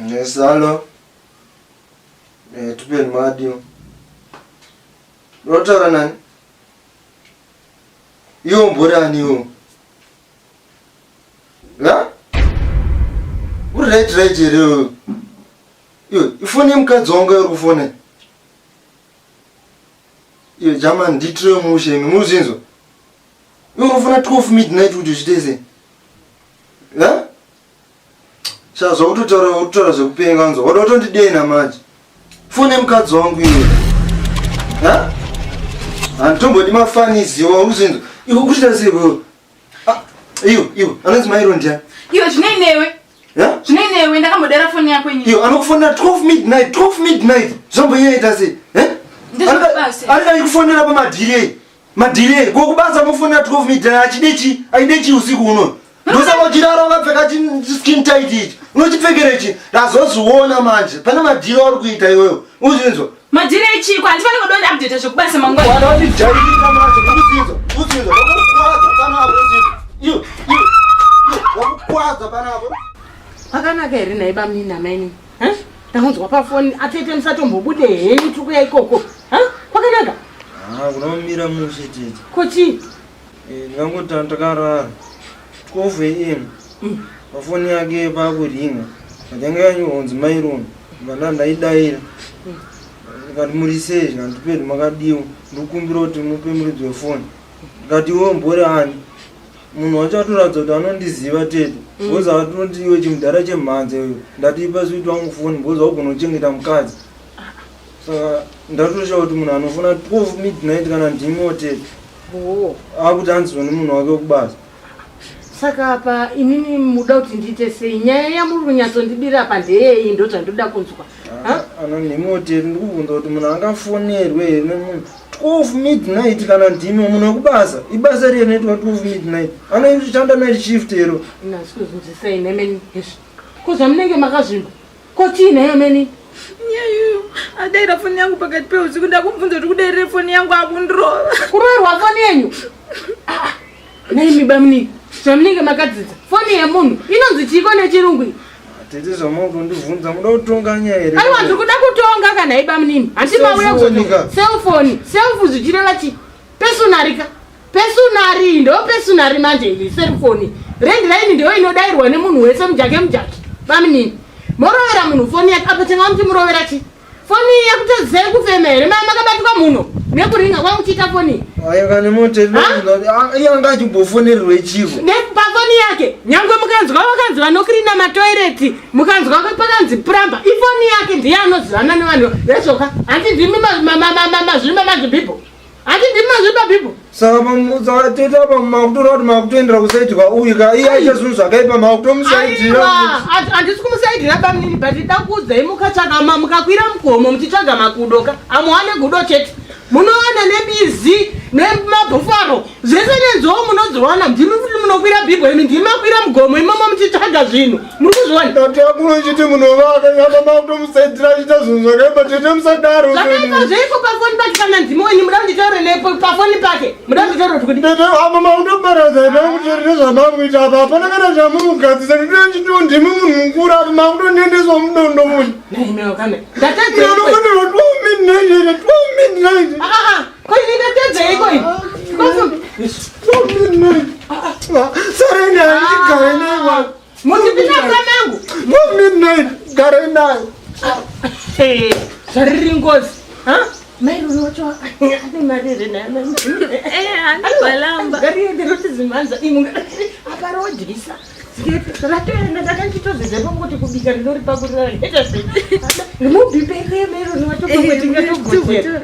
Yes, hello. Eh, tupeni madio. Unotaura nani? Iwe umbori ani iwe? Ha? Uri right right here iwe? Iwe, ifoni yemukadzi wangu yauri kufona. Iwe German nditire mushe imi muzvinzwa. Iwe unofona 12 midnight kuti uchiite sei? Ha? Sha zvakutotaura kutotaura zvekupenga nzwa. Wada kutondidena manje. Fone mukadzi wangu iwe. Ha? Handitombodi mafanizi iwe uzvinzwa. Iwe ukuchita sei iwe? Ah, iwe iwe anonzi Mairo ndiani? Iwe zvinei newe? Ha? Zvinei newe ndakambodera foni yako ini. Iwe anokufonera 12 midnight, 12 midnight. Zvambonyaita sei? Eh? Ndezvekubasa. Arikari kufonera pamadhiri ei. Madhiri ei. Ko kubasa mofonera 12 midnight achide chi? Aide chi usiku uno? Ndosaka uchirara wakapfeka skin tight ichi. Unochipfekera ichi. Ndazozviona manje. Pane madhiri auri kuita iwewe. Uzvinzwa? Madhiri echiko handifaniri kuda update zvekubasa mangwana. Wana wandijairira manje. Uzvinzwa? Uzvinzwa? Wakukwadza panapa uzvinzwa. Iwe, iwe. Iwe, wakukwadza panapa. Pakanaka here nhai bamnini amainini? Ndakunzwa pafoni atete musatombobude henyu tiri kuya ikoko. Kwakanaka? Ah, kunomira mushe tete. Ko chii? Eh, ndikangoti takarara 12 am pafoni yake pakuringa ndanga yanyorwa maironi vana ndaidaira ndikati muri sei zvikanzi pedu makadiwa ndikukumbira kuti mupe muridzi wefoni ndikati iwe mbori ani munhu wacho atoratidza kuti anondiziva tete bcoz atonoti iwe chimudhara chemhanza iwe ndati ipa switi wangu foni bcoz waugona kuchengeta mukadzi saka ndatoshaa kuti munhu anofona 12 midnight kana ndimiwo tete Oh. Akuti anzwa nemunhu wake wekubasa. Saka apa inini muda kuti ndiite sei? Nyaya yamuri kunyatsondibira apa ndeyei ndozvandoda kunzwa. Ah, ana nhimoteri ndikubvunza kuti munhu angafonerwe here nemunhu 12 midnight kana ndimi munhu wekubasa ibasa riye rinoitwa 12 midnight anoshanda night shift here Nasikuzinzisei nemeni hezvi. Ko zvamunenge makazvimba Ko chii nhai ameni? Nyayu, adaira foni yangu pakati peusiku ndakubvunza kuti kudairire foni yangu akundirova. Kuroverwa foni yenyu? Ah, ah. Nhaimi bamunini, zvamunenge makadzidza. Foni yemunhu inonzi chiiko nechirungu iyi? Tete zvamakutondibvunza muda kutonga nyaya here? Aiwa ndiri kuda kutonga kana nhai bamunini. Hanti mauya kuzotonga. Cellphone, self zvichireva chii? Personal ka. Pesunari ndo pesunari manje iyi selfoni. Landline ndiyo inodairwa nemunhu wese mujake mujake. Bamunini. Morovera munhu foni yake apo changa muchimurovera chi? Foni iyi yakutadzisai kufema here? Mama makabatwa muno nekuringa kwamuchiita foni. Ayo kana mote iye anga achimbofonererwe chiko. Nepafoni yake nyangwe mukanzwa vakanzi vanokirina matoireti mukanzwa pakanzi plumber ifoni yake ndiye anozivana nevanhu vezvoka hanti ndimi mazvimba mazvibhibho Hati ndimi mazvipa people. Saka saka tete apa makutora kuti makutoendera kusaidi kwauyu ka iye aita zvinhu zvakaipa makutomusaidira. Handisi kumusaidira bamunini but da kuudzai mukatsvaga mukakwira mugomo muchitsvaga makudo ka amuwane gudo chete. Munowana nebizi nemabhufaro zvese nenzou munodziwana ndimi futi munokwira bhibho imi ndimi makwira mugomo imomo muchitsvaga zvinhu muri kuzviona tati akunochiti munovaka apa makutomusaidira achiita zvinhu zvakaipa tete musadaro zvakaipa zveiko pafoni pake kana ndimi wenyu muda kunditaure nepo pafoni pake muda kunditaure kuti kudi tete apa makutoparadza ita kuti nezvamakuita apa hapana kana zvamurikugadzisa ndinochitiwo ndimi munhu mukuru apa makutonendeswa mudondo munhu ndatadzeinofanirwa 12 midnight here 12 midnight ah, ah, ko ini ndatadzeiko ini 12 midnight Sorry, ndigare naye. Muchipinda mumba mangu. Midnight, gare naye. Zvariri ngozi. Ha? Mai Ruru wacho ane mari here naye? Eh, andibalamba. Ngariende roti zimhanza imwe. Apa rodyisa. Ratoenda ndakachitozvizepo kuti kubika ndinoripakurira rakaita sei. Mubhipe meroni wacho pamwe tingatogochera.